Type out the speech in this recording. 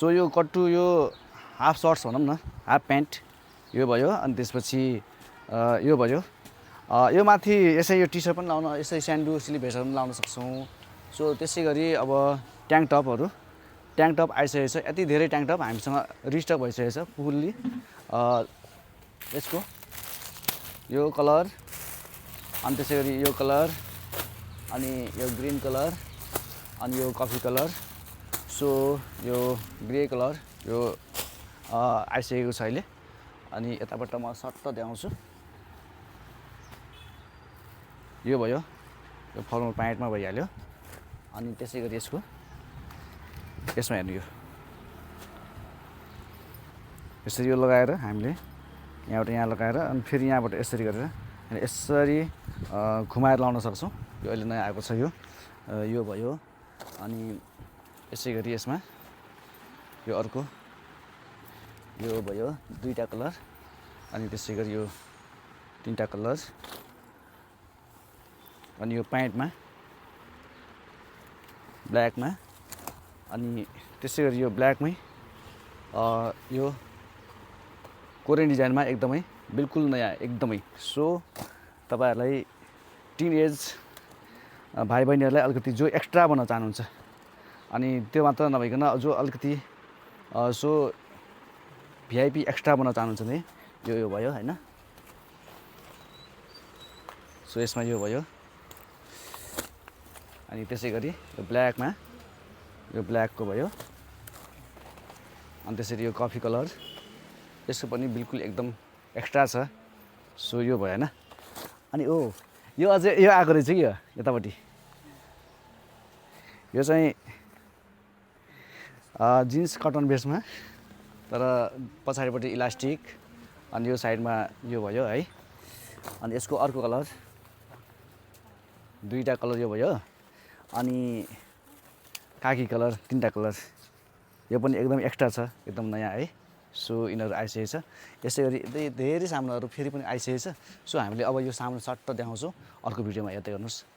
So यो कट्टु यो half shirts भनौँ न, हाफ प्यान्ट यो भयो। अनि त्यसपछि यो भयो। यो माथि यसै यो टी सर्ट पनि लाउन, यसै स्यान्डो स्लिभेसहरू पनि लाउन सक्छौँ। सो त्यसै गरी अब ट्याङ्क टप आइसकेको छ। यति धेरै ट्याङ्क टप हामीसँग रिस्टक भइसकेको छ फुल्ली। यसको यो कलर, अनि त्यसै गरी यो कलर, अनि यो ग्रिन कलर, अनि यो कफी कलर, सो यो ग्रे कलर यो आइसकेको छ अहिले। अनि यताबाट म सट्ट देखाउँछु। यो भयो, यो फर्मल प्यान्टमा भइहाल्यो। अनि त्यसै गरी यसमा हेर्नु, यो यसरी यो लगाएर हामीले यहाँबाट यहाँ लगाएर अनि फेरि यहाँबाट यसरी गरेर यसरी घुमाएर लाउन सक्छौँ। यो अहिले नयाँ आएको छ यो भयो। अनि यसै गरी यसमा यो अर्को यो भयो, दुईवटा कलर। अनि त्यसै गरी यो तीनवटा कलर। अनि यो प्यान्टमा ब्ल्याकमा, अनि त्यसै गरी यो ब्ल्याकमै यो कोरियन डिजाइनमा एकदमै बिल्कुल नयाँ एकदमै। सो तपाईँहरूलाई टिन एज भाइ बहिनीहरूलाई अलिकति जो एक्स्ट्रा बनाउन चाहनुहुन्छ, अनि त्यो मात्र नभइकन जो अलिकति सो भिआइपी एक्स्ट्रा बनाउन चाहनुहुन्छ भने यो भयो होइन। सो यसमा यो भयो। अनि त्यसै गरी यो ब्ल्याकमा यो ब्ल्याकको भयो। अनि त्यसरी यो कफी कलर, यसको पनि बिल्कुल एकदम एक्स्ट्रा छ। सो यो भयो होइन। अनि यो अझै यो आएको रहेछ कि यो यतापट्टि, यो चाहिँ जिन्स कटन बेसमा, तर पछाडिपट्टि इलास्टिक। अनि यो साइडमा यो भयो है। अनि यसको अर्को कलर, दुईवटा कलर यो भयो। अनि काकी कलर, तीनवटा कलर, यो पनि एकदम एक्स्ट्रा छ, एकदम नयाँ है। सो यिनीहरू आइसकेको छ। यसै गरी धेरै सामानहरू फेरि पनि आइसकेको छ। सो हामीले अब यो सामान सट्ट देखाउँछौँ अर्को भिडियोमा, हेर्दै गर्नुहोस्।